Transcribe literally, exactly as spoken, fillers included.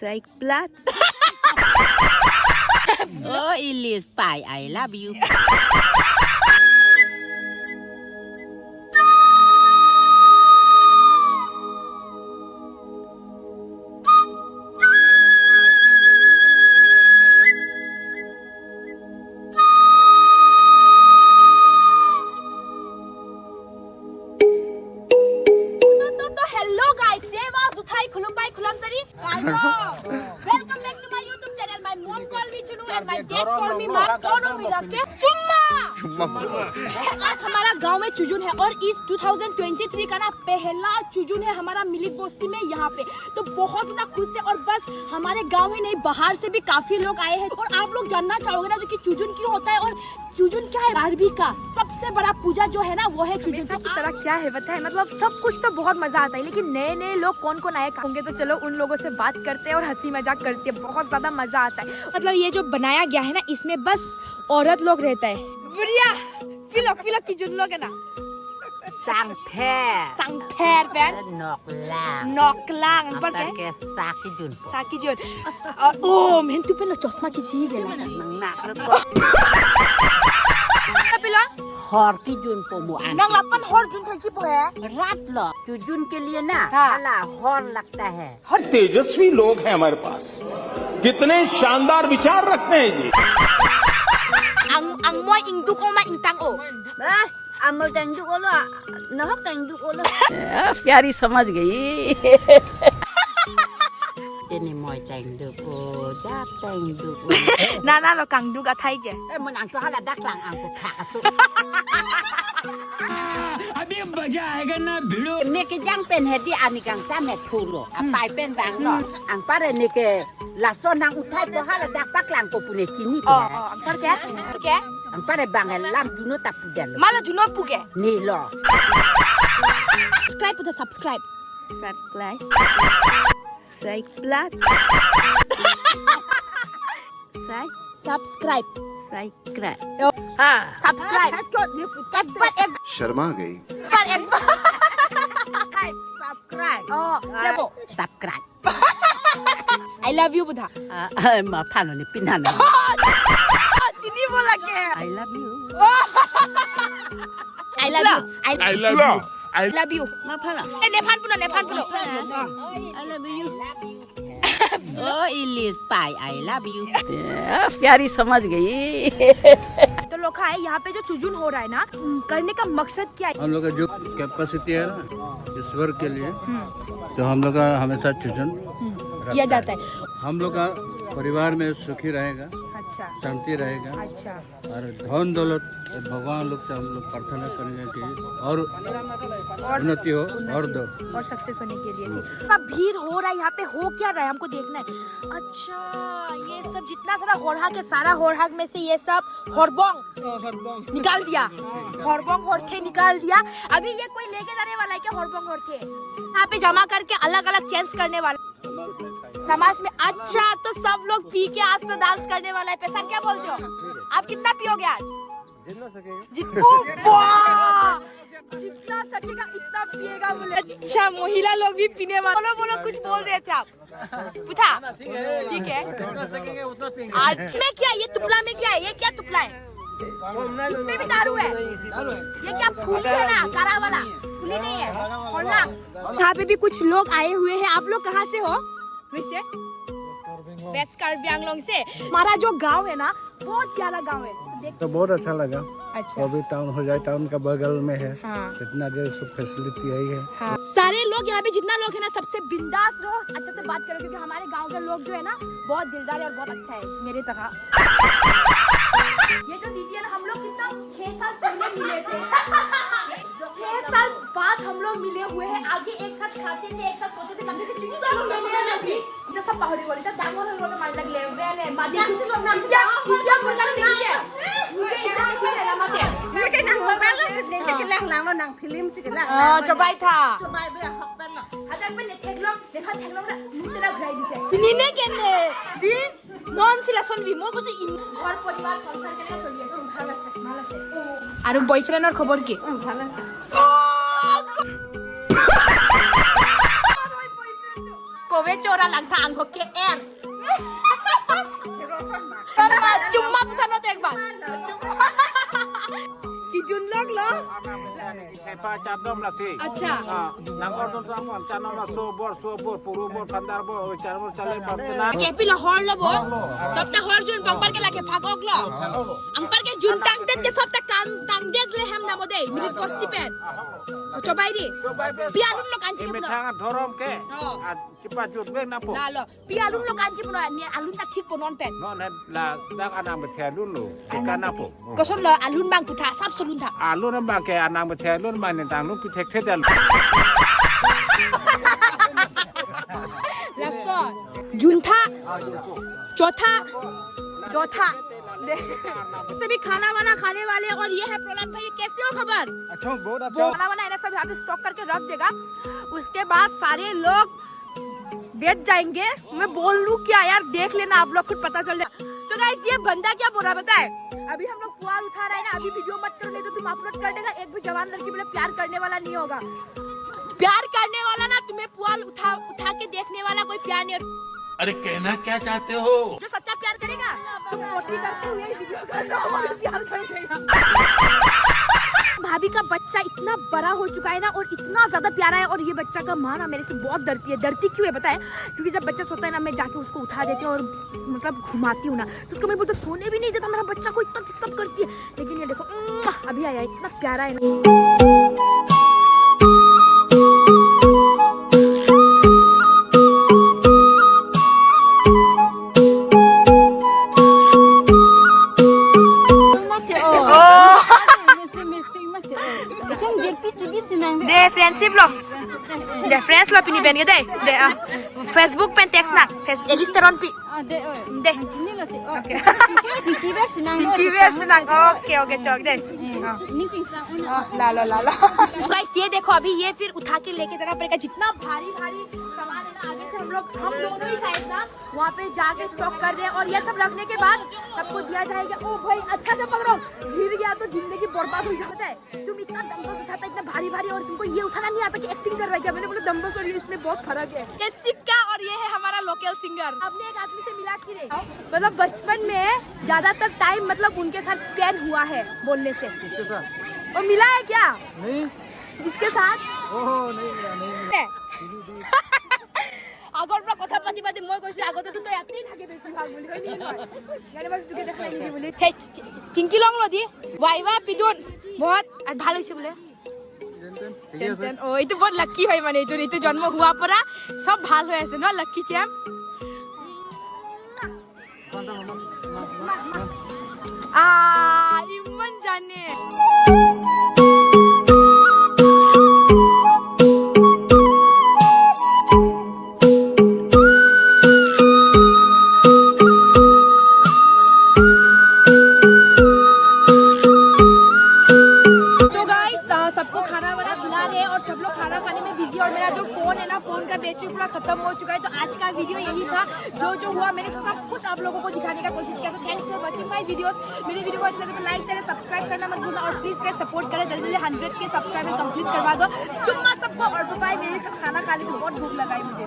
Saik plat. Oh, Ilis Pai, I love you. To, to, to, hello guys, Seva, Juthai, Khulumpai, Khulamsari, Kaitor. Welcome back to my YouTube channel. My mom call me Chunu and my dad call me Ma. दोनों मिला के चुम्मा। आज हमारा गांव में चुजुन है और इस ट्वेंटी ट्वेंटी थ्री का ना पहला चुजुन है हमारा मिलिक बस्ती में यहाँ पे। तो बहुत ज्यादा खुश है और बस हमारे गांव ही नहीं, बाहर से भी काफी लोग आए हैं। और आप लोग जानना चाहोगे ना जो कि चुजुन क्यों होता है और चुजुन क्या है? कार्बी का सबसे बड़ा पूजा जो है ना, वो है चुजुन। हमेशा की तरह क्या है बताए, मतलब सब कुछ तो बहुत मजा आता है, लेकिन नए नए लोग कौन कौन आए होंगे, तो चलो उन लोगों से बात करते हैं और हंसी मजाक करते हैं। बहुत ज्यादा मजा आता है। मतलब ये जो बनाया गया है ना, इसमें बस औरत लोग रहता है। बुढ़िया, pilo, pilo kijun lo kena? Sangpher. Sangpher pen? Noklang. Noklang. Anpar ke? Anpar ke sa kijun po. Sa kijun. Oh, oh, main tu pen lo chosma kiji gela. Nang nak lo po. Pilo? Hor kijun po mo an. Nang lapu-an hor jun thekji po he? Rat lo. Chujun ke liye na, ha, hala hor lagta hai. तेजस्वी लोग हैं हमारे पास, कितने शानदार विचार रखते हैं जी। Ang, angmoi ingduk-o ma ingtang-o? Bah, angmoi ta ingduk-o lo, nahok ta ingduk-o lo. Ah, pyari samajh gayi. Tini moi ta ingduk-o, jat ta ingduk-o. Nana lo kangduk athai ke? Eh, mon ang to hala daklang ang ko phak asu. अभी मजा आएगा ना भिड़ो। Mek kejang pen hedi ani kangsam he thulo. Hmm. Apai pen bang lo. Hmm. Anpar ne ke lason nang uthai ko hala dak paklang ko pu ne chini ke. Oh, oh, anpar ke? Anpar ke? Anpar bang he lam juno ta pu delo. Malo juno pu ke? Ni lo. Subscribe pu tha subscribe. Subscribe. Saik plat. Saik. Subscribe. Subscribe. Yo. Ha. Subscribe. एक बार, एक शर्मा गई। बार, एक बार। Subscribe. Oh, क्या वो? Subscribe. I love you pu tha. Ah, ah, ma phano ni pinana. Chini bola ke? I love you. I love you. I I love you. I love you. Ma phano. Eh, Nephan puno, Nephan puno. I love you. Oh, Ilis Pai, I love you. Ah, pyari samajh gayi. तो लोग है, यहाँ पे जो चुजुन हो रहा है ना, करने का मकसद क्या है? हम लोग का जो कैपेसिटी है ना, ईश्वर के लिए, हम्म। तो हम लोग का हमेशा चुजुन हम्म। रखता किया जाता है। हम लोग का परिवार में सुखी रहेगा, अच्छा। शांति रहेगा। अच्छा। और धन दौलत भगवान लोग से हम लोग प्रार्थना करेंगे कि और और उन्नति हो, उन्नति और दो। और सक्सेस होने के लिए। हम्म। इतना भीड़ हो रहा है यहाँ पे, हो क्या रहा है, हमको देखना है। अच्छा, ये सब जितना सारा होरहाग है, सारा होरहाग में से ये सब होरबोंग हाँ, होरबोंग। निकाल दिया। हाँ। होरबोंग होरथे निकाल दिया। अभी ये कोई लेके जाने वाला है क्या होरबोंग होरथे? यहाँ पे जमा करके अलग-अलग चेंज करने वाला। समाज में, अच्छा, तो सब लोग पी के आज तो डांस करने वाला है। पेसर, क्या बोलते हो? आप कितना पियोगे आज? जितना सकेगा। जित-, ओ, वाह! जितना सकेगा उतना पिएगा बोले। अच्छा, महिला लोग भी पीने वाले। बोलो, बोलो, कुछ बोल रहे थे आप। पूछा? ठीक है। जितना सकेंगे उतना पिएंगे। आज में क्या, ये तुपला में क्या है? ये क्या तुपला है? इसमें भी दारू है। दारू है। ये क्या फुली है ना, कारा वाला? फुली नहीं है। और ना, यहाँ पे भी कुछ लोग आए हुए हैं। आप लोग कहाँ से हो? वैसे? वेस्ट कार्बी आंगलोंग से। हमारा जो गांव है ना, बहुत प्यारा गांव है। तो देख तो बहुत अच्छा लगा। अच्छा। वो भी टाउन हो जाए, टाउन का बगल में है। हाँ। इतना देर सब फैसिलिटी आई है। हाँ। सारे लोग यहाँ पे जितना लोग है ना, सबसे बिंदास रहो, अच्छे से बात करो, क्योंकि हमारे गांव के लोग जो है ना, बहुत दिलदार है और बहुत अच्छा है, मेरे तरह। ये जो दीदी है ना, हम लोग कितना छह साल पहले मिले थे। छह साल बाद हम लोग मिले हुए हैं। आगे एक साथ खाते थे, एक साथ सोते थे, करते थे, जितना हम लोग मिले थे। এতিয়া চব পাহৰি গ'ল, এতিয়া ডাঙৰ হৈ গ'ল, মাত লাগিলে, বেয়া লাগে, মাত এতিয়া, এতিয়া মোৰ কাৰণে দেখিছে, মোকে এতিয়া দেখিছে, নামাতে। Mobailo si lang lang lo, nang film si lang. Ah, chobai tha. Chobai ble hok pen lo. Hadak pen ne theklong, dekha theklong na, muk tela ghrai dise. Nine kene, di, non sila sonbi, moi kusi in. ঘৰ পৰিবাৰ সংসাৰ কেনেকে চলি আছে? ভাল আছে, ভাল আছে। আৰু বয়ফ্ৰেণ্ডৰ খবৰ কি? উম, ভাল আছে। Oh, Ove chora langtha angkho ke er. Chuma puthot non te ekbar. Ijun lok lo. Thepa chardom lasi. Acha. Ah, nang ordon tu amon, chanom la so bor, so bor, puru bor, pandar bor, oi char bor, chale bor, tena. Kepi lo hor lo bo. Sabta hor jun bangpar ke lake phagok lo. Angpar ke jun tangdet ke sabta kan tangdet le hem namo dei, mirit bosti pen. Chobai di. Pi alun lo kanchi ke pulo. Methang dhorom ke. Oh. Ah, chipa jut beng napo. Lalo. Pi alun lo kanchi pulo, ne alun ta thik po non pen. Non he la dak anang bethe alun lo. Anang kan napo. Koson lo alun bang kutha, sap solun tha. Alun bang ke anang bethe alun bang ne tang lun pi thek thek alun. Laso. Juntha. Chotha. Dotha. सभी खाना वाना खाने वाले और ये है प्रहलाद भाई, कैसे हो खबर? अच्छा, बहुत अच्छा। खाना वाना है ना, सब यहाँ पे स्टॉक करके रख देगा। उसके बाद सारे लोग बैठ जाएंगे। मैं बोल लूं क्या यार, देख लेना आप लोग, खुद पता चल जाए। तो गाइस, ये बंदा क्या बोल रहा पता है, अभी हम लोग पुआल उठा रहे हैं ना, अभी वीडियो मत करो, नहीं तो तुम अपलोड कर देगा। एक भी जवान लड़की बोले प्यार करने वाला नहीं होगा। प्यार करने वाला ना, तुम्हें पुआल उठा उठा के देखने वाला कोई प्यार नहीं होता। अरे कहना क्या चाहते हो? जो सच्चा प्यार करेगा, तुम मोटी करते हुए ही वीडियो कर लो और प्यार कर देगा। भाभी का बच्चा इतना बड़ा हो चुका है ना, और इतना ज्यादा प्यारा है। और ये बच्चा का माँ ना मेरे से बहुत डरती है। डरती क्यों है पता है? क्योंकि जब बच्चा सोता है ना, मैं जाके उसको उठा देती हूँ और मतलब घुमाती हूँ ना, तो उसको मैं बोलती हूँ, सोने भी नहीं देता मेरा बच्चा को, इतना डिस्टर्ब करती है। लेकिन ये देखो, उम्म, अभी आया, इतना प्यारा है ना। Mate, oh. Oh. Mesi meeting mate, oh. Itum jirpi chibi sinang de. De friendship lo. De friends lo pini ben ke de. De, ah, Facebook pen text na. Face, Elis Teronpi. Ah, de, oh. De. Chini lo, chi-, oh. Okay. Chingki, chingki ver sinang, Chingki oh, ver sinang. Okay, okay, chok de. Eh, ah. Ini chingsa, una. Oh, lalo, lalo. Guys, ये देखो, अभी ये फिर उठा के लेके जाना पड़ेगा। जितना भारी भारी सामान है ना, आगे से हम लोग, हम दोनों ही साइड ना वहाँ पे जाके स्टॉक कर रहे हैं, और ये सब रखने के बाद सबको दिया जाएगा। ओ भाई, अच्छा से पकड़ो, गिर गया तो जिंदगी बर्बाद हो जाता है। तुम इतना डंबल्स उठाता है, इतना भारी भारी, और तुमको ये उठाना नहीं आता कि एक्टिंग कर रहा है क्या? मैंने बोला, डंबल्स और ये, इसमें बहुत फर्क है। ये सिक्का और ये है हमारा लोकल सिंगर। आपने एक आदमी से मिला कि नहीं? मतलब बचपन में ज्यादातर टाइम मतलब उनके साथ स्पेंड हुआ है बोलने से। किसके साथ? वो मिला है क्या? नहीं। इसके साथ? ओहो, नहीं मिला, नहीं मिला। আগৰ পৰা কথা পাতি পাতি মই কৈছো, আগতেতো তই ইয়াতেই থাকে বেছিভাগ বুলি, হয় নেকি নহয়? ইয়াতে বাছ তোকে দেখা নাই নেকি বুলি। ধেই, চি-, চি-, চিংকি লং লো দি, ৱাই ৱাই পিদুন, বহুত, আ, ভাল হৈছে বোলে। যেন তেন, ঠিকে আছে। যেন তেন। অ, এইটো বহুত লাকি হয় মানে, এইটো, এইটো জন্ম হোৱাৰ পৰা চব ভাল হৈ আছে ন, লাকি চেম। আহ, ইমান জানে। तो गाइस, अ, सबको खाना वाना खिला रहे हैं और सब लोग खाना खाने में बिजी, और मेरा जो फोन है ना, फोन का बैटरी पूरा खत्म हो चुका है। तो आज का वीडियो यही था, जो जो हुआ मैंने सब कुछ आप लोगों को दिखाने का कोशिश किया। तो thanks for watching my videos। मेरे वीडियो को अच्छा लगे तो लाइक, शेयर, सब्सक्राइब करना मत भूलना, और प्लीज गाइस सपोर्ट करें, जल्दी जल्दी हंड्रेड के सब्सक्राइबर कंप्लीट करवा दो। चुम्मा सबको, और बाय, मैं भी खाना खा लेती हूँ, बहुत भूख लगा है मुझे।